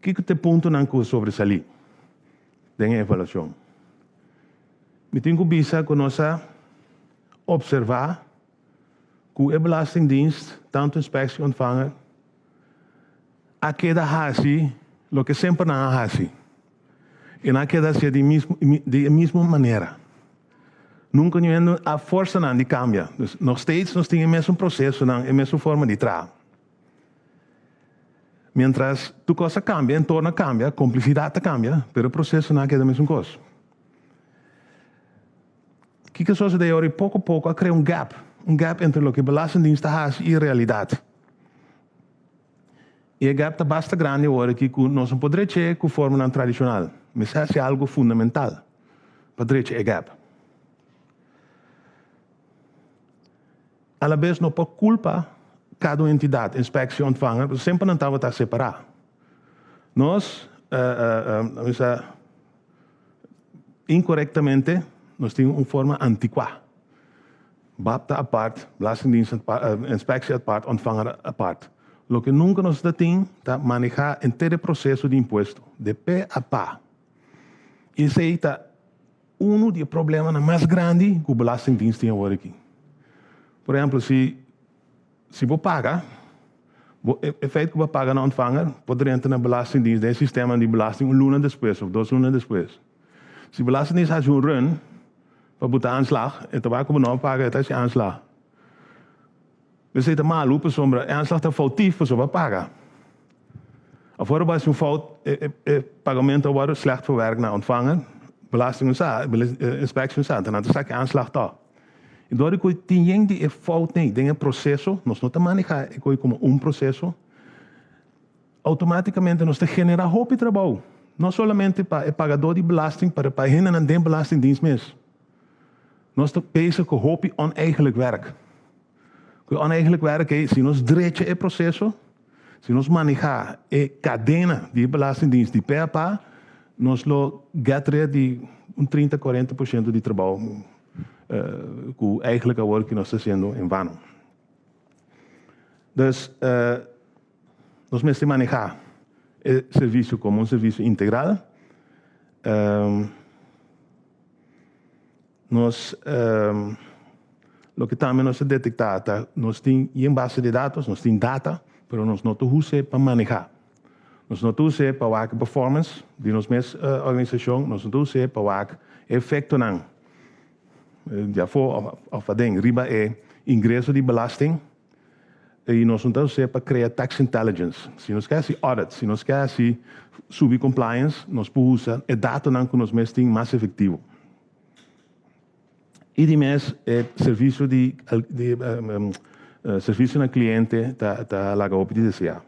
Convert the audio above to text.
Kiko ta e puntonan ku sobresalí den e evaluashon? Mi tin ku bisa ku nos a opservá ku e Belastingdienst, tantu Inspectie Ontvanger, a keda hasi loke semper nan a hasi. I nan a keda hasié di di e mismo manera. Nunka niun hende a forsa nan di kambia. Dus nog steeds nos tin e mesun prosesonan, e mesun forma di traha. Mientras tur kos a kambia, entorno a kambia, komplisidat a kambia, pero e prosesonan a keda mesun kos. Kiko a sosodé ora i poko poko a krea un gap, un gap entre loke Belastingdienst ta hasi i e realidat. I e gap ta basta grandi awor aki ku nos no por drech'é ku formanan tradishonal. Mester hasi algu fundamental pa drecha e gap. Alabes no por kulpa kada un entidat, inspektie, ontvanger, pasobra semper nan tabata separá. Nos, a inkorektamente, nos tin un forma antikuá. Bab ta apart, Belastingdienst inspectie apart, ontvanger apart. Loke nunka nos ta tin ta manehá henter e proseso di impuesto, de pe a pa. Esei ta unu di e problemanan mas grandi ku Belastingdienst tin awor aki. Por ehempel, si si bo paga, bo e feit ku bo a paga na ontvanger por drenta na Belastingdienst den e sistema di belasting un luna despues òf dos luna despues. Si Belastingdienst hasi un run pa bo ta aanslag, e ta wak ku bo no a paga, e ta hasi aanslag. Esei ta malu pasobra e aanslag ta foutief pasobra bo a paga. Of ora bo hasi un fout, e pagamento a wòrdu slecht verwerkt na ontvanger, belasting no sa, inspectie no sa, anto nan ta saka e aanslag tòg. I dor di ku tin yen di e foutnan den e proseso, nos no ta maneha e koi komo un proseso, Automáticamente nos ta generá hopi trabou, no solamente pa e pagadó di belasting, pero pa e hendenan den belastingdienst mes. Nos ta bezig ku hopi oneigenlijk werk. Ku e oneigenlijk werk ei, si nos drecha e proseso, si nos manehá e kadena di e belastingdienst di pe a pa, nos lo get rid di un 30, 40% di trabou ku eigenlijk awor ki nos ta hasiendo en vano. Dus, Nos mester manehá e servisio komo un servisio integral. Nos loke tambe nos a detektá ta nos tin yen base di datos, nos tin data, pero nos no ta us'é pa manehá. Nos no ta us'é pa wak e performance di nos mes organisashon, nos no ta us'é pa wak e efektonan di afó òf aden riba e ingreso di belasting. I nos no ta us'é pa krea tax intelligence. Si nos ke hasi audit, si nos ke hasi subi compliance, nos por usa e datonan ku nos mes tin mas efektivo. I di mes e servisio di servisio na kliente ta ta laga hopi di deseá.